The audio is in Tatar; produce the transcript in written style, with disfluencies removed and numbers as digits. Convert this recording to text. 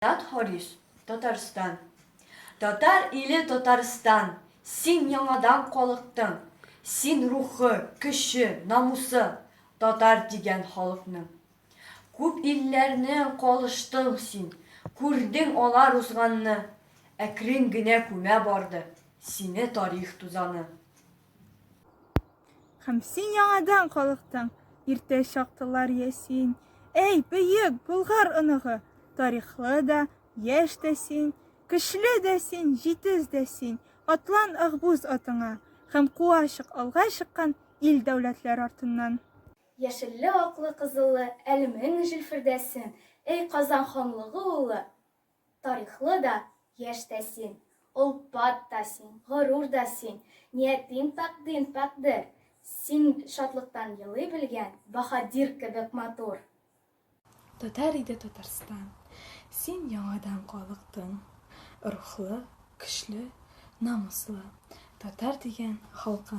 Ренат Харис, Татарстан. Татар иле Татарстан, син яңадан калыктың, Син рухы, көче, намусы татар дигән халыкның. Күп илләрнең калыштың син, күрдең алар узганны, Әкрен генә күмә барды сине тарих тузаны. Һәм син яңадан калыктың, Иртә чактылар ясин. Әй, бөек Болгар оныгы, Тарихлы да, яшь тә син, Көчле дә син, җитез дә син, Атлан акбүз атыңа, Һәм куа чык алга чыккан Ил-дәүләтләр артыннан. Яшелле-аклы-кызыллы Әлемең җилфердәсен, Әй, Казан ханлыгы улы, Тарихлы да, яшь тә син, Олпат та син, горур да син, Ниятең тәкъдим пакьдер. Син шатлыктан елый белгән Баһадир кебек матур. Татар иде Татарстан, син яңадан калыктың, Рухлы, көчле, намуслы татар дигән халкың.